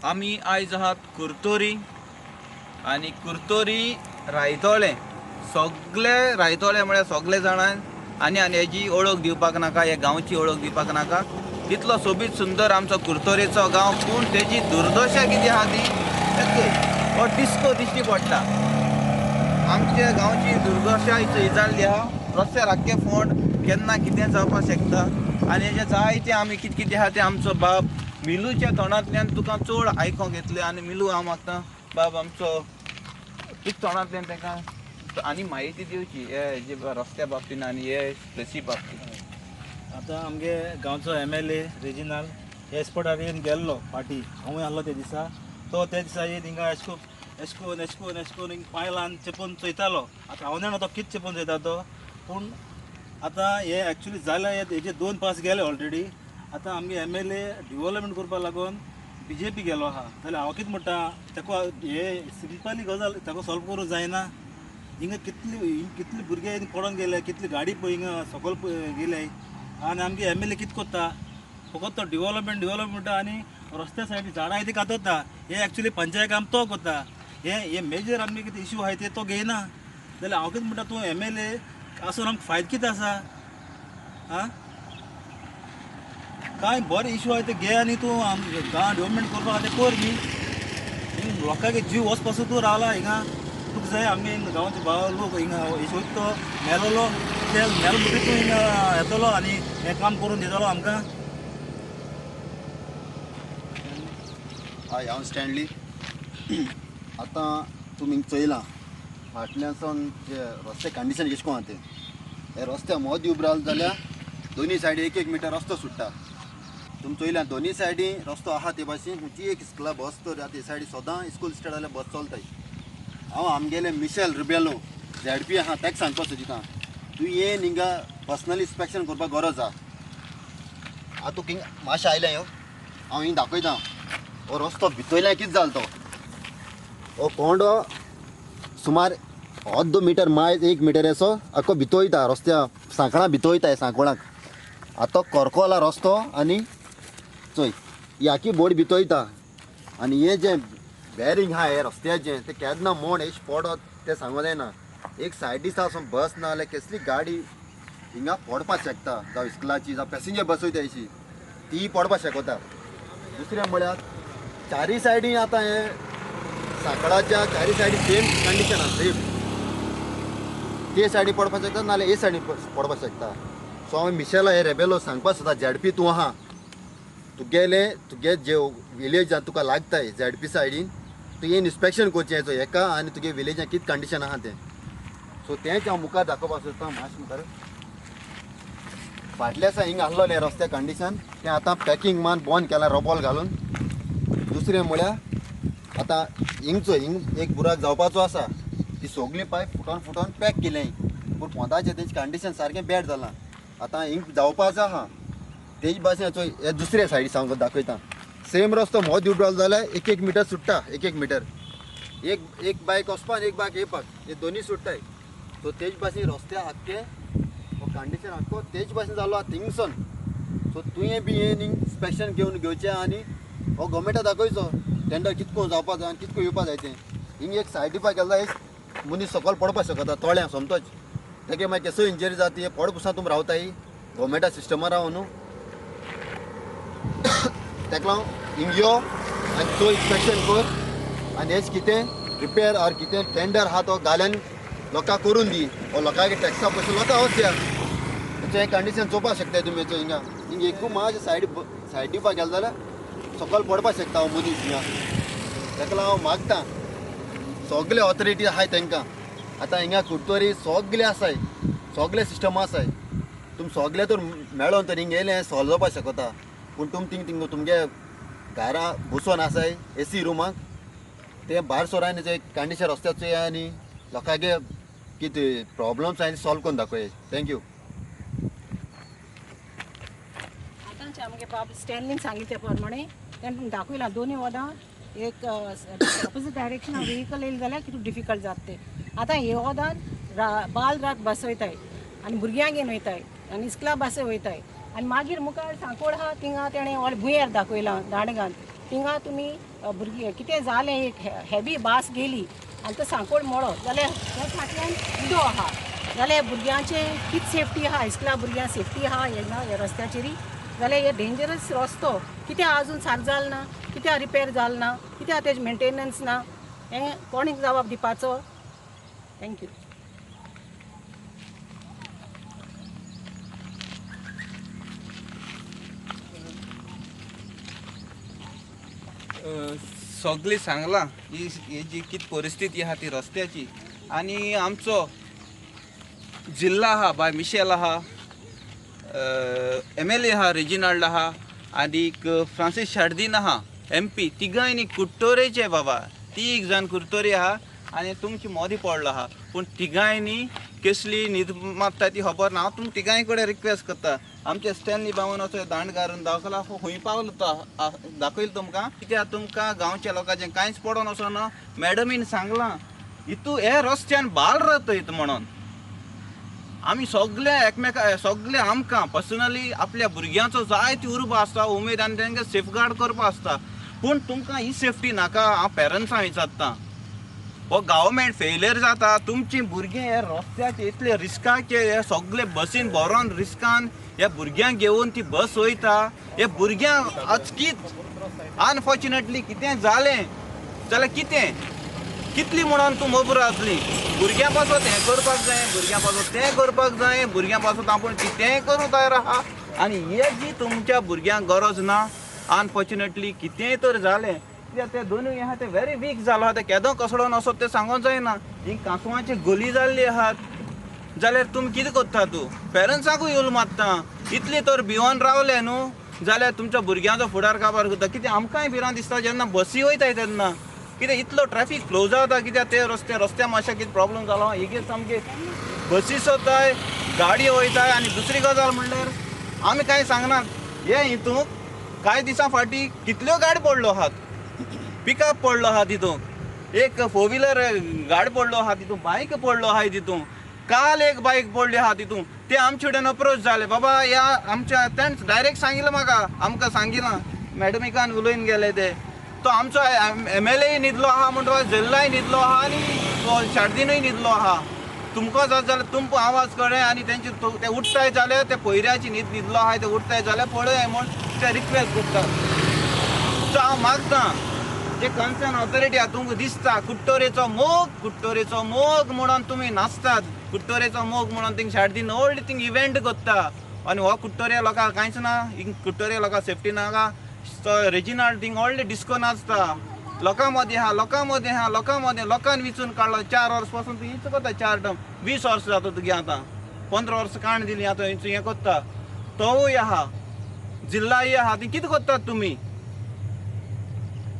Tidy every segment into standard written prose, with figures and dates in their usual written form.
आमी आयज आहात कुरतोरी आनी कुरतोरी रायतोळे सगळे रायतोळे म्हळ्यार सगळे जाणां आनी आनी हेजी ओळख दिवपाक नाका, हे गांवची ओळख दिवपाक नाका. तितलो सोबीत सुंदर आमचो कुरतोरेचो गांव, पूण तेजी दुर्दशा कितें आहा ती हो डिस्को दिश्टी पडटा. आमच्या गांवची दुर्दशा ही जाल्ली आहा. रस्त्यार आख्खे फोंड केन्ना कितें जावपाक शकता आनी हेजें जायतें आमी कितें कितें आहा तें आमचो बाब मिलूच्या तोंडांतल्यान तुका चड आयकोंक येतलें. आनी मिलू हांव मागता बाब आमचो तुका तोंडांतल्यान ताका आनी म्हायती दिवची हे जे रस्त्या बाबतीन आनी हे प्लेसी बाबतीन. आतां आमगे गांवचो MLA Reginald हे स्पॉटार येवन गेल्लो फाटी, हांवूय आहलो ते दिसा. तो त्या दिसा येवन हिंगा एशको एशकोन एशकोन एशकोन हिंग पांय लावन चेपून चोयतालो. आतां हांव जाणा तो कितें चेपून चोयता तो, पूण आतां हे एक्चुली जालें हेजे 2 पास गेले ऑलरेडी. आतां आमगे MLA development करपाक लागून BJP गेलो आहा. जाल्यार हांव कितें म्हणटा ताका हे सिंपली गजाल ताका सॉल्व करूंक जायना. हिंगा कितली भुरगे पडोन गेले, कितली गाडी पळय हिंगा सकयल गेले आनी आमगे MLA कितें करता, फकत तो डिवलपमेंट डिवलपमेंट म्हणटा आनी रस्त्या सायडी झाडां आहाय ती कातरता. हे एक्चुली पंचायत काम तो करता. हे हे मेजर आमगे कितें इशू आहाय ते तो घेयना. जाल्यार हांव कितें म्हणटा, तूं MLA आसून आमकां फायदो कितें आसा? आं, कांय बरें इशू आहाय ते घे आनी तूं गांव डेवलपमेंट करपाक आहा तें कर न्ही. हिंग लोकांक जीव वच पासून तूं रावला हिंगा. तुका जाय आमगे गांवचे भाव लोक हिंगा येशोत तो मेलोलो ते मेलो म्हणटकीर तूं हिंगा येतलो आनी हें काम करून दितलो आमकां. हय, हांव स्टॅनली. आतां तुमी चोयलां फाटल्यान जे रस्ते कंडिशन कशें कोण आहा तें. हे रस्त्या मदीं उबे रावले जाल्यार दोनी सायडी 1-1 मिटर रस्तो सुट्टा. तुमी चोयल्या दोनी सायडी रस्तो आहा ते भाशेन. खंयची एक इस्कुला बस तर ते सायडी सदां इस्कूल स्टार्ट जाल्यार बस चलताय. हांव आमगेले मिशेल रिबेलो ZP आहा ताका सांगपाक सोदिता, तूं येन हिंगा पर्सनल इन्स्पेक्शन करपाक गरज आहा. आतां तूं हिंगा मातशें आयलें यो, हांव हिंग दाखयता. हो रस्तो भितरल्यान कितें जालो तो, हो कोंडो सुमार अर्दो मिटर मायज 1 मिटर असो आख्खो भितर वयता रस्त्या सांकळां भितर वयता सांकळाक. आतां करकोला रस्तो आनी चोय ही आखी बोट भितर वयता आनी हें जें बॅरींग आहा हे रस्त्याचें तें केन्ना मोड एश पडत तें सांगूंक जायना. एक सायडी सावन बस ना जाल्यार कसली गाडी हिंगा पडपाक शकता, जावं इस्कुलाची जावं पॅसेंजर बस वयता अशी ती पडपाक शकता. दुसरें म्हळ्यार चारी सायडी आतां हे सांकळाच्या चारी सायडी सेम कंडिशन आहा, सेम ते सायडी पडपाक शकता नाल्यार हे सायडी पडपाक शकता. सो हांव मिशेला हे रेबेलो सांगपाक सोदता, ZP तूं आहा, तुगेले तुगे जे विलेजान तुका लागताय ZP सायडीन तूं येवन इन्स्पेक्शन करचें हेचो हेका आनी तुगे विलेजान कितें कंडिशन आहा तें. सो तेंच हांव मुखार दाखोवपाक सोदता. मातशें मुखार फाटल्या दिसा हिंगा आसलोलें रस्त्या कंडिशन तें आतां पॅकिंग मान बंद केलां रोबोल घालून. दुसरें म्हळ्यार आतां हिंगचो हिंग एक बुराक जावपाचो आसा, ती सगळीं पायप फुटोन फुटोन पॅक केलें, पूण पोंदाचें तेजें कंडिशन सारकें बॅड जालां. आतां हिंग जावपाचो आहा तेज भाशेन चोय हे दुसरे सायडी सावन दाखयता. सेम रस्तो मोद उबरो जाल्यार 1-1 मिटर सुट्टा, 1-1 मिटर एक बायक वचपाक आनी एक बायक येवपाक हे दोनी सुट्टाय. सो तेज भाशेन रस्त्या आख्खे हो कंडिशन आख्खो तेज भाशेन जालो आहा थिंगसून. सो तुवें बी येवन इन्स्पेक्शन घेवन घेवचें आनी हो गोवोरमेंटा दाखयचो टेंडर कितको जावपा जाय आनी कितको येवपा जाय तें. हिंग एक सायडी पा गेलो एक मनीस सकयल पडपाक शकता तोळ्यां सोमतोच, तेगे मागीर केसो इंजरी जाता ती पड पुसा तुमी रावताय गोवोरमेंटा सिस्टमा राव न्हू. तेका लागून हिंग यो आनी तो इन्स्पेक्शन कर आनी हेच कितें रिपेर ऑर कितें टेंडर आहा तो घाल्यान लोकांक करून दी. हो लोकांक टॅक्सा पयशे लोकांक वचया हें कंडिशन चोवपाक शकताय तुमी. हेचो हिंगा हिंग एकू मातशें सायड सायडी दिवपाक गेलो जाल्यार सकयल पडपाक शकता हो मनीस हिंगा. तेका लागून हांव मागता सगळे ऑथॉरिटी आहाय तांकां. आतां हिंगा कुरतोरी सगळे आसाय, सगळे सिस्टम आसाय, तुमी सगळे तर मेळोन तर हिंग येयलें सॉल्व जावपाक शकता. पूण तुमी थिंग थिंग तुमगे घरा बसोन आसाय AC रुमाक तें भायर सोराय जे कंडिशन रस्त्याचें आनी लोकांगे कितें प्रॉब्लम्स आहाय सॉल्व करून दाखय. Thank you. आतांचे आमगे बाब स्टॅनलीन सांगितलें त्या प्रमाणे तेणें दाखयलां दोनूय वदां एक ऑपोजीट डायरेक्शन व्हेकल येयलें जाल्यार कितू डिफिकल्ट जाता तें. आतां हे वदान बाल रात बस वयताय आनी भुरग्यांक घेवन वयताय आनी इस्कुला बस वयताय आनी मागीर मुखार सांकोळ आहा थिंगा तेणें व्हडलें भुंयेर दाखयलां दांडगान. थिंगा तुमी भुरगीं कितें जालें एक हेवी बास गेली आनी तो सांकोळ मोडो जाल्यार त्या फाटल्यान उदो आहा जाल्यार भुरग्यांचें कितें सेफ्टी आहा, हायस्कुला भुरग्यां सेफ्टी आहा ह्या रस्त्याचेर? जाल्यार हे डेंजरस रस्तो कित्याक अजून सारको जालो ना, कित्याक रिपेर जालो ना, कित्याक तेजें मेंटेनन्स ना, हें कोणें जबाब दिवपाचो? Thank you. सगळी सांगलां ही जी कितें परिस्थिती आहा ती रस्त्याची. आनी आमचो जिल्ला आहा बाय मिशेल आहा, MLA आहा रेजिनाल्ड आहा, आनीक फ्रांसीस शार्दीन आहा MP, तिगांयनी कुट्टोरेचे बाबा, तीग जाण कुर्तोरी आहा आनी तुमची मोदी पडलो आहा. पूण तिगांयनी कसली न्हीद मारता ती खबर ना. हांव तुमकां तिगांय कडेन रिक्वेस्ट करता, आमचे स्टॅनली बाबान असो दांड घालून दाखयला खंय पावलो तो दाखयलो तुमकां. कित्याक तुमकां गांवच्या लोकांचें कांयच पडोन वचना. मॅडमीन सांगलां हितू हे रस्त्यान बाल रतयत म्हणून आमी सगळे एकमेका सगळे आमकां पर्सनली आपल्या भुरग्यांचो जायती उर्बा आसता, उमेद आनी तांकां सेफगार्ड करपा आसता. पूण तुमकां ही सेफ्टी नाका. हांव पेरंट्सां विचारता, हो गव्हर्मेंट फेलियर जाता, तुमची भुरगीं हे रस्त्याचे इतले रिस्काचे हे सगळे बसीन भरोन रिस्कान ह्या भुरग्यांक घेवन ती बस वयता. हे भुरग्यांक अचकीत अनफॉर्च्युनेटली कितें जालें जाल्यार कितें कितली म्हणून तूं मोबूर जातली. भुरग्यां पासत हें करपाक जाय, भुरग्यां पासत तें करपाक जाय, भुरग्यां पासत आपूण कितेंय करूंक तयार आहा. आनी हे जी तुमच्या भुरग्यांक गरज ना. अनफॉर्च्युनेटली कितेंय तर जालें कित्याक ते दोनूय आहा ते व्हेरी वीक जालो आहा, ते केदो कसडोन वचत तें सांगोंक जायना. ही कांसवाची गोली जाल्ली आहात जाल्यार तुमी कितें करता? तूं पेरंट्सांकूय उलो मारता, इतली तर भिवन रावले न्हू जाल्यार तुमच्या भुरग्यांचो फुडार काबार करता. कितें आमकांय भिरांत दिसता जेन्ना बसी वयताय तेन्ना, कितें इतलो ट्रॅफीक फ्लो जाता कित्याक ते रस्ते रस्त्या मातशें कितें प्रॉब्लम जालो हेगेर सामके बसी सोताय गाडी वयताय. आनी दुसरी गजाल म्हणल्यार आमी कांय सांगनात, हे हितूंक कांय दिसां फाटीं कितल्यो गाडी पडलो आहात, पिकअप पडलो आहा तितूंक, एक फोर व्हिलर गाडी पडलो आहा तितूंक, बायक पडलो आहा तितूंक, काल एक बायक पडली आहा तितूंक. ते आमचे कडेन अप्रोच जाले बाबा ह्या आमच्या तेणें डायरेक्ट सांगिल्लें म्हाका, आमकां सांगिलां मॅडमिकान उलोवन गेले ते. तो आमचो MLA न्हिदलो आहा म्हणटा, जिल्लाय न्हिदलो आहा आनी शार्दीनूय न्हिदलो आहा. तुमकां जात जाल्यार तुमकां आवाज कळ्ळें आनी तेंचे ते उठताय जाल्यार ते पयऱ्याची न्हीद न्हिदलो आहा ते उठताय जाल्यार पळय म्हूण ते रिक्वेस्ट करता. सो हांव मागतां जे कन्सर्न ऑथॉरिटी आहा तुमकां दिसता कुट्टोरेचो मोग, कुट्टोरेचो मोग म्हणून तुमी नाचतात, कुट्टोरेचो मोग म्हणून थिंग शार्दीन व्हडली थिंग इव्हेंट करता. आनी हो कुट्टोरे लोकांक कांयच ना, हिंग कुट्टोरे लोकांक सेफ्टी नाका. तो रेजिनाल्ड थिंग व्हडले डिस्को नाचता, लोकां मदीं आहा, लोकां मदीं आहा, लोकां मदीं लोकांन विचून काडलो. 4 वर्स पासून तूं हीच करता, 4 टर्म 20 वर्स जाता तुगे, आतां 15 वर्स काण दिली आतां हें करता. तोवूय आहा, जिल्लाय आहा, ती कितें करतात तुमी?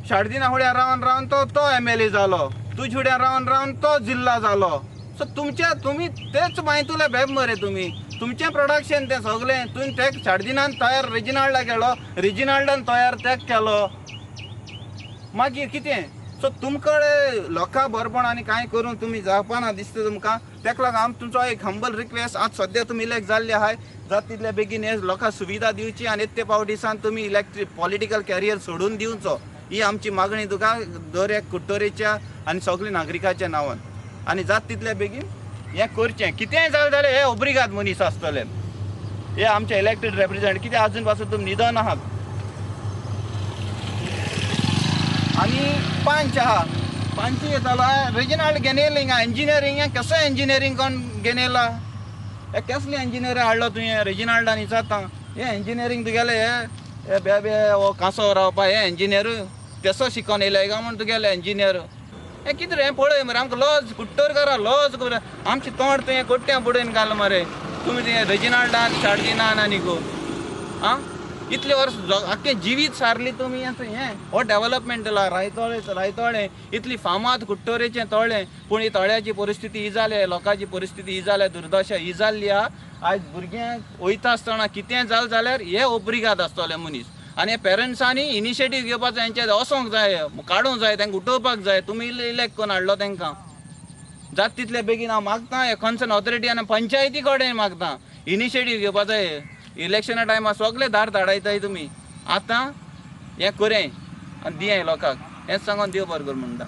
शार्दीना फुड्यान रावन रावन तो तो MLA जालो, तुज फुड्यान रावन रावन तो जिल्ला जालो. सो तुमच्या तुमी तेच बांयतुले बेब मरे तुमी, तुमचें प्रोडक्शन तें सगळें. तुवें तेक शार्दीनान तयार रेजिनाल्डा केलो, रेजिनाल्डान तयार तेक केलो, मागीर कितें? सो तुमकडे लोकां बरपण आनी कांय करूंक तुमी जावपाना दिसता तुमकां. तेका लागून हांव तुमचो एक हंबल रिक्वेस्ट, आज सद्या तुमी इलेक्ट जाल्ले आहाय, जाता तितले बेगीन हे लोकांक सुविधा दिवची आनी येते पावटी सान तुमी इलेक्ट पॉलिटिकल कॅरियर सोडून दिवचो, ही आमची मागणी तुका दर एक कुट्टोरेच्या आनी सगल्या नागरिकाच्या नांवान. आनी जाता तितले बेगीन हें करचें. कितेंय जालें जाल्यार हे ओब्रिगाद मनीस आसतले, हे आमचे इलेक्टेड रेप्रेजेंट. कितें आजून पासून तुमी न्हिदोन आहात. आनी पंच आहा, पंच येतालो रेजिनाल्ड गेनेल हिंगा इंजिनियरींग, हें कसो इंजिनियरींग कोण गेनेला, हे कसलें इंजिनियर हाडलो तुवें रेजिनाल्डान विचारता. हें इंजिनियरींग तुगेलें हे बेबे हो कांसो रावपा हे इंजिनियर तेसो शिकोन येयले काय म्हूण तुगेलें इंजिनियर. हें कितें रे, हें पळय मरे आमकां लज कुट्टोर करा, लज करा आमचें तोंड तुवें कोट्ट्यां बुडोवन घाल मरे तुमी तुवें रेजिनाल्डान शार्दीनान आनी गो आं इतले वर्स आख्खें जिवीत सारली तुमी. आतां हें हो डेवलपमेंट जाला रायतोळें रायतोळें इतली फामाद कुट्टोरेचें तळें, पूण ही तळ्याची परिस्थिती ही जाल्या, लोकांची परिस्थिती ही जाल्या, दुर्दशा ही जाल्ली आहा. आयज भुरग्यांक वयता आसतना कितें जालें जाल्यार हे ओब्रिगाद आसतले मनीस. आनी हे पेरंट्सांनी इनिशिएटीव घेवपाचो, हेंचे वचोंक जाय, काडूंक जाय, तांकां उठोवपाक जाय. तुमी इलेक्ट करून हाडलो तांकां, जाता तितले बेगीन हांव मागता हे कन्सर्न ऑथॉरिटी आनी पंचायती कडेन मागता इनिशिएटीव घेवपाचो. इलेक्शना टायमार सगळे दार धाडायताय तुमी, आतां हें करें. आनी दियाय लोकांक. हेंच सांगोन देव बरें करूं म्हणटा.